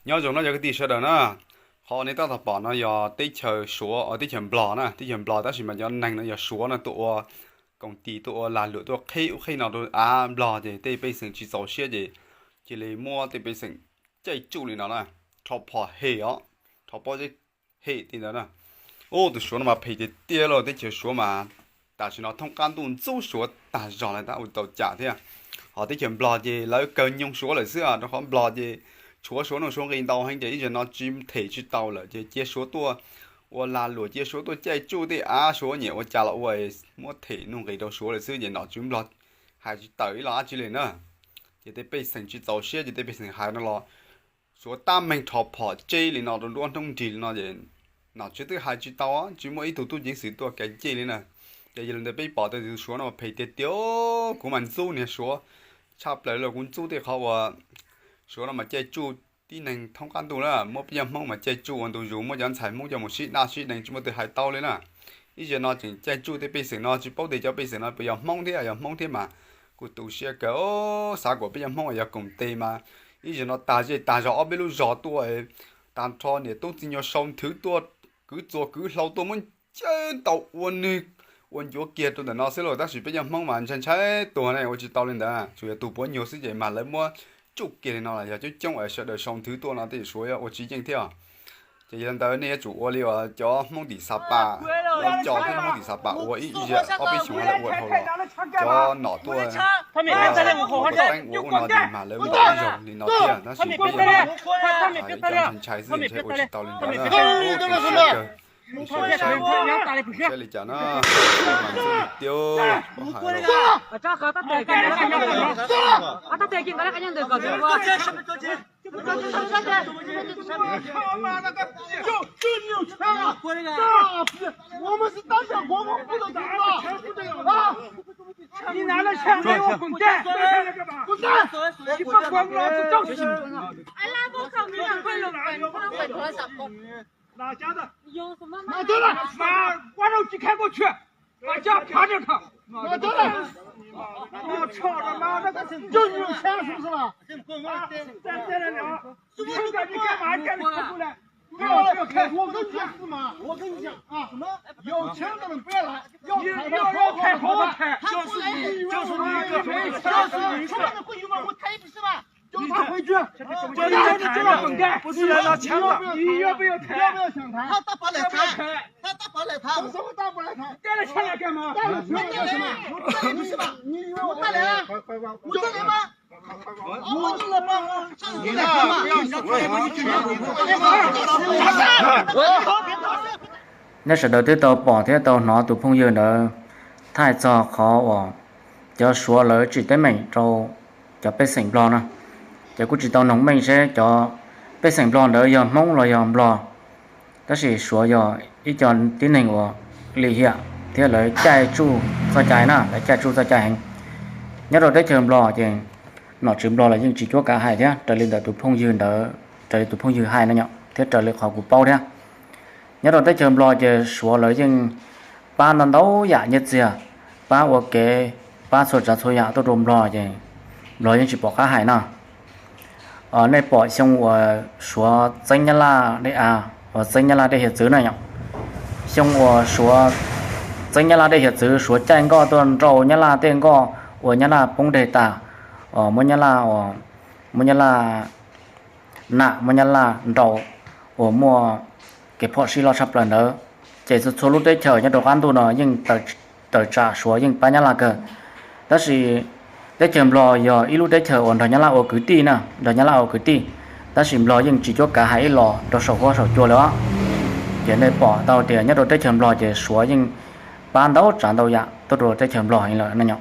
Nyob zoo no cov kwv tij sawv daws na, qhov nej tab tom pom no yog teb chaws Suav, teb chaws Nplog na, teb chaws Nplog tab sis mas cov neeg no yog Suav no tuaj ua koom tis, tuaj ua lag luam, tuaj qhib ub qhib no rau av Nplog ces tej pej xeem tsis txaus siab ces cia li muab tej pej xeem caij tsuj li no na, rho phom hem os, rho pob zeb hem li ntawd na. Ub, tus Suav no mas phem tiag tiag lauj, teb chaws Suav mas tam sim no thoob qab ntuj ntxub Suav tag zog lawm tab ua tau cas thiab. Ho teb chaws Nplog ces lawv kawg nyoog Suav lawm xwb, rau qhov Nplog ces tshuav Suav nuj Suav nqi ntau heev ces ib zaug no tsis them tsis tau lawm ces cia Suav tuaj ua lag luam, cia Suav tuaj caij tsuj tej av, Suav nyiam ua cas los ua, muab them nuj nqis rau Suav lawm xwb ces nom tswv Nplog hais tsis tawm ib los dab tsi li na. Ces tej pej xeem tsis txaus siab ces tej pej xeem hais no los Suav tab meeg rho phom tseb li no rau nruab hnub nrig li no ces nom tswv twb hais tsis tau, tsis muaj ib tug tub ceev xwm tuaj kav ncej li na. Ces yog li ntawd peb pom tias tus Suav no phem tiag tiag, kuv mas ntxub niag Suav tshaj plaws los kuv ntxub tej qhov uas Suav no mas caij tsuj tib neeg thoob qab ntuj na, muab peb cov Hmoob mas caij tsuj ua ntu zus, muab cov ntxhais Hmoob coj mus sib naj sib deev tsis muaj twg hais tau li na. Ib zaug no tseem caij tsuj tej pej xeem no tsis paub tias cov pej xeem no puas yog Hmoob thiab, yog Hmoob thiab mas kuj tu siab kawg, xav kom peb cov Hmoob yog koom tes mas ib zaug no tag zej tag zog ob peb lub zos tuaj, tag nrho niam tub txiv nyuag sau nthwv tuaj, kwv txuas kwv hlau tuaj muab ncaws ntaus ua nws ua ncuav kiag rau ntawm no xwb lauj. Tab sis peb cov Hmoob mas ntshai ntshai tuag ne, ua tsis tau li ntawd, tsuas yog tus puav nyuag xwb ces mas lawv muab tsuj kiag li no los yog coob coob sawv daws sau nthwv tuaj no tej Suav ua tsis yeej thiab. Ces yog li ntawd nej yuav tsum ua li uas cov Hmoob tim Xav Pas, cov Hmoob tim Xav Pas ua ib zaug ob peb xyoos lawv ua dhau los, cov nom tuaj teeb ua ua no ces mas lawv ua ib zaug li no thiab, tab sis peb cov Hmoob ntshai ntshai xwb, ua tsis tau li ntawd. Saib li cas na, tiag,我们是当着国防部的人啊！啊！你拿着枪给我滚蛋！滚蛋！你不滚，老子照死你！哎，拉不好，你赶快滚，你快滚！哪家的？有什么？拿着了！妈，挖肉机开过去，把家盘着他！拿着了！我操他妈，那个就是有枪是不是嘛？再再来聊，兄弟，你干嘛家里冲出来？ 不要，不要开，我跟你讲，我跟你讲啊，什么？有钱的人不要来，要踩他好好的踩。就是你，就是你一个，就是你一个。他们的会员们，我抬一笔是吧？叫他回去，叫他回去，不是来拿枪的。你要不要踩？要不要想谈？他打不来谈，他打不来谈。什么打不来谈？带了枪来干嘛？带了枪来干嘛？我带了不是吧？你以为我带来了？我带来吗？ Nej sawv daws twb tau pom thiab tau hnov tus phooj ywg ntawd thaij txog qhov uas cov Suav lawv tsim teeb meem rau cov pej xeem Nplog no, ces kuj tsis tau noog meej seb cov pej xeem Nplog ntawd yog Hmoob los yog Nplog. Tab sis Suav yog ib co tib neeg uas lim hiam thiab lawv caij tsuj txoj cai na, lawv caij tsuj txoj cai heev. Nyob rau teb chaws Nplog ces nom tswv Nplog los yeej tsis cuab kav hais thiab, raws li ntawm tus phooj ywg ntawd, raws li tus phooj ywg hais no thiab raws li qhov kuv paub thiab. Nyob rau teb chaws Nplog ces Suav lawv yeej pab ntau ntau yam nyiaj txiag, pab ua kev, pab txhua tsav txhua yam tuaj rau Nplog ces Nplog yeej tsis pom qab hais no. Nej pom xyoo uas Suav txeeb Nyab Laj dej av, uas txeeb Nyab Laj dej hiav txwv na yom, xyoo uas Suav txeeb Nyab Laj dej hiav txwv, Suav caij nkoj tuaj nrau Nyab Laj tej nkoj, ua Nyab Laj poob deg tas, muab Nyab Laj, muab Nyab Laj nam, muab Nyab Laj nrau, uas muaj kev phom sij loj tshaj plaws ntawd, ces txhua txhua lub teb chaws nyob rau qab ntuj no yeej tawm tsam Suav yeej pab Nyab Laj kawg. Tab sis teb chaws Nplog yog ib lub teb chaws uas nrog Nyab Laj ua kwv tij na, nrog Nyab Laj ua kwv tij, tab sis Nplog yeej tsis cuab kav hais ib los rau saum huab saum cua li os. Ces nej pom tau tias nyob rau teb chaws Nplog ces Suav yeej pab ntau tsav ntau yam tuaj rau teb chaws Nplog heev lawm no.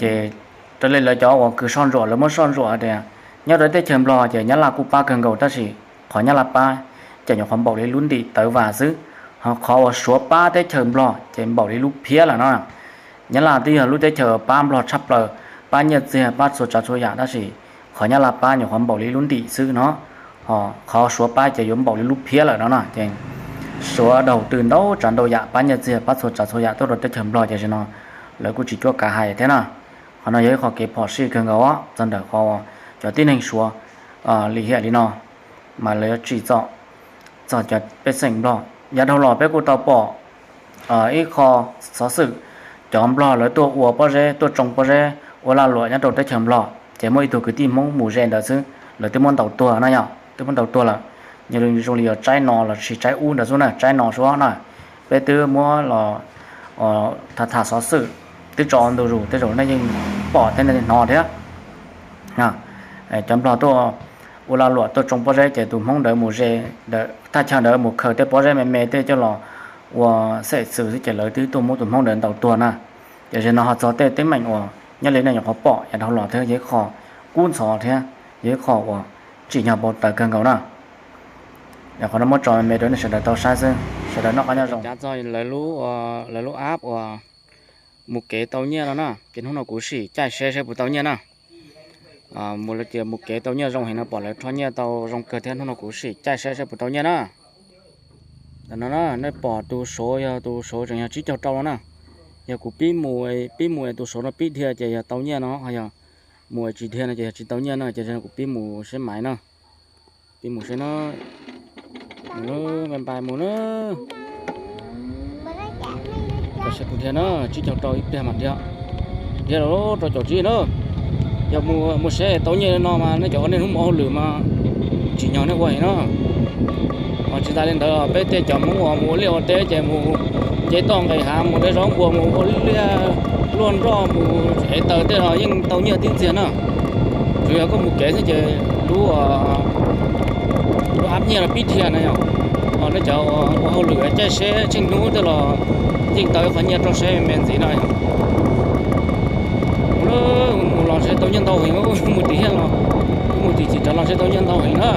Ces raws li lawv cov uas kws soj ntsuam lawv muab soj ntsuam tias nyob rau teb chaws Nplog ces Nyab Laj kuj pab kawg nkaus tab sis qhov Nyab Laj pab ces nyuam qhuav npaum li lub ntim tawv vas xwb, ho qhov uas Suav pab teb chaws Nplog ces npaum li lub phiab lawm no. Nyab Laj twb yog lub teb chaws pab Nplog tshaj plaws, pab nyiaj txiag pab txhua tsav txhua yam tab sis qhov Nyab Laj pab nyuam qhuav npaum li lub ntim xwb no, ho qhov Suav pab ces yuav npaum li lub phiab lawm no no. Ces Suav daug tw ntau tsav ntau yam pab nyiaj txiag pab txhua tsav txhua yam tuaj rau teb chaws Nplog ces sim no lawv kuj tsis cuab kav hais thiab na. Qhov no yog ib qho kev phom sij kawg nkaus txog ntawm qhov cov tib neeg Suav lim hiam li no. mas lawv yuav tsim txom txog cov pej xeem Nplog. Yav dhau los peb kuj tau pom ib qho xov xwm cov Nplog lawv tuaj ua pob zeb, tuaj tsoo pob zeb, ua lag luam nyob rau teb chaws Nplog, ces muaj ib tug kwv tij Hmoob mus ze ntawd xwb lawv twb muab ntaus tuag na yom, twb muab ntaus tuag lawm. Nws zoo li yuav tsaib no los sis tsaib ub ntawd xwb na, tsaib no xwb na. Peb twb muab los tham tham xov xwm, twb tso ntu zus, tej zaum nej yeej pom thiab nej hnov thiab. Cov Nplog tuaj ua lag luam tuaj tsoo pob zeb ces tus Hmoob ntawd mus ze, thaj chaw ntawd mus khaws tej pob zeb me me tej coj los ua xej xwm xwb ces lawv twb tuaj muab tus Hmoob ntawd ntaus tuag na. Ces zaum no ho txog tej teeb meem uas nyob li nej nyuam qhuav pom yav dhau los thiab yog ib qho kub ntxhov thiab yog ib qho uas tsim nyog npau taws kawg nkaus na. Yog qhov no muab tso me me rau nej sawv daws tau saib xwb, sawv daws noj qab nyob zoo. Cav txog lawv lub, lawv lub app uas mus kev tau nyiaj no na, ces hnub no kuv sim caij seb seb puas tau nyiaj na. Mus lawv tias mus kev tau nyiaj zoo heev no, pom lawv rho nyiaj tau zoo kawg thiab, hnub no kuv sim caij seb seb puas tau nyiaj na. Tam no na nej pom tus saud yog tus saud tseem yog tsib caug rau no na. Yog kuv pib mus, pib mus tus saud no pib dhia ces yog tau nyiaj no, ho yog mus tsis dhia no ces yog tsis tau nyiaj na, ces kuv pib mus seb maiv na. Pib mus seb na. Mus na, npai npai mus na. Cov seb puas dhia na, tsib caug rau ib pliag mas dhia. Dhia rau caum tsib na. Yog mus seb tau nyiaj no mas nej cov ua nej hnub mus hauj lwm mas tsim nyog nej ua heev na. Ho tsis tas li ntawd peb tej cov Hmoob uas mus ua liaj ua teb ces mus nce toj nqes hav, mus de zaub npua, mus ua liaj luaj nroj, mus ev taws tej los yeej tau nyiaj tib ntxiag na. Tsuas yog koj mus kev xwb ces lub, lub app nyiaj los pib dhia na yom. Ho nej cov ua hauj lwm caij seb tsheej hnub tej los yeej tau ib qho nyiaj roj seb me ntxiv no yom. Mus los seb tau nyiaj ntau heev, mus tim hiaj los, mus tim chim rov los seb tau nyiaj ntau heev na.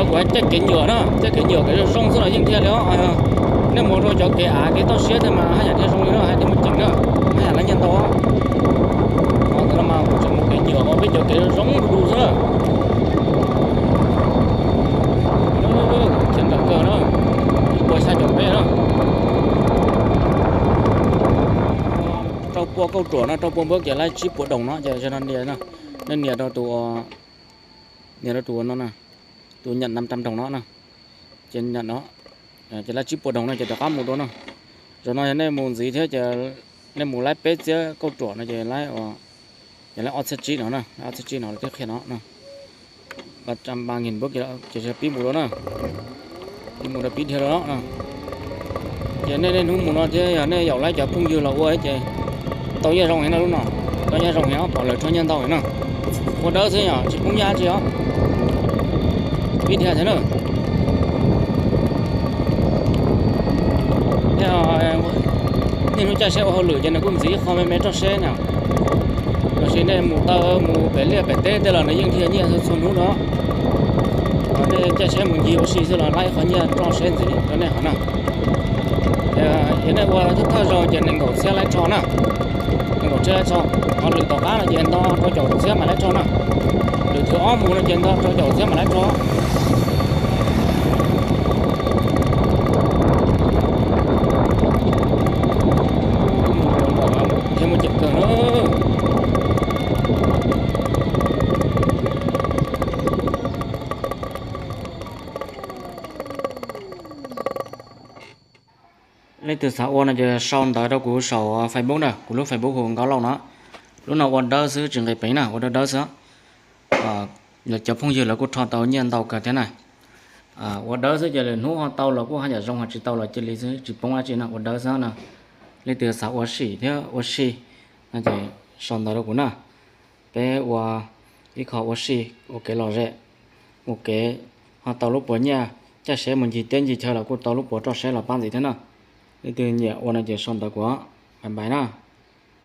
Kuv caij kev nyuam na, caij kev nyuam kev zoo zoo xwb los yeej dhia li os. Nej mus rau cov kev av kev toj siab tej mas haj yam dhia zoo li na, hais tias mus ceem na, haj yam lab nyiaj ntau. Ho ntawm no mas kuv tseem mus kev nyuam, peb cov kev zoo du du xwb na. Khiav nram kawg na, ib puas xya caum peb na. Rau pua kauj ruam no, rau pua npawb kev laib tsib puas doos no, ces no nias, nej nias rau tus, nias rau tus no na, tus nyam nam ram doos no na, ces nyam no, ces laib tsib puas doos no ces rov qab mus dua na. Zaum no yog nej mus ntxiv thiab ces nej mus laib peb txiab kauj ruam no ces laib, ces laib ob txhiab tsib no na, ob txhiab tsib no twb qhia no na. Ba ram ba ngim npawb kev ces pib mus dua na, pib mus rau pib dhia rau no. Ces nej niaj hnub mus no thiab yog nej yaum laib cov phooj ywg los ua ces tau nyiaj zoo heev no lub no, tau nyiaj zoo heev os, pom lawv rho nyiaj ntau heev na. Ua dawb xwb yom, tsis poob nyiaj dab tsi os. Pib dhia thiab na. Niaj hnub caij seb ua hauj lwm ces nws kuj ntxiv ib qho me me roj seb na. Los sis nej mus taw mus pem liaj pem teb tej los nws yeej dhia nyiaj txhua hnub no. Nej caij seb mus ncig ua si xwb los laib qhov nyiaj roj seb ntxiv rau nej hov na. Yog nej ua thawj zaug ces nees nkaum txhiab laib rho na. Nees nkaum txhiab laib rho. Ho lwm tom qab no ces nto rau caum txhiab mam laib rho na. Lwm thwv ob mus no ces nto rau caum txhiab mam laib rho. Thiab mus ceem kawg na. Leej twg xav ua no ces sau ntawv rau kuv saum Facebook na, kuv lub Facebook hu Nkauj Lauj no. Lub no ua dawb xwb tsis nqis peev na, ua dawb dawb xwb. Cov phooj ywg lawv kuj rho tau nyiaj ntau kawg thiab na. Ua dawb xwb ces lwm hnub ho tau los kuj haj yam zoo, ho tsis tau los cia li xwb, tsis poob dab tsi na, ua dawb xwb na. Leej twg xav ua sim thiab ua si no ces sau ntawv rau kuv na. Peb ua ib qho ua si, ua kev lom zem, ua kev ho tau lub puas nyiaj, caij seb mus ncig teb ncig chaw los kuj tau lub puas roj seb los pab ntxiv thiab na. Leej twg nyiam ua no ces sau ntawv kuv, bye bye na.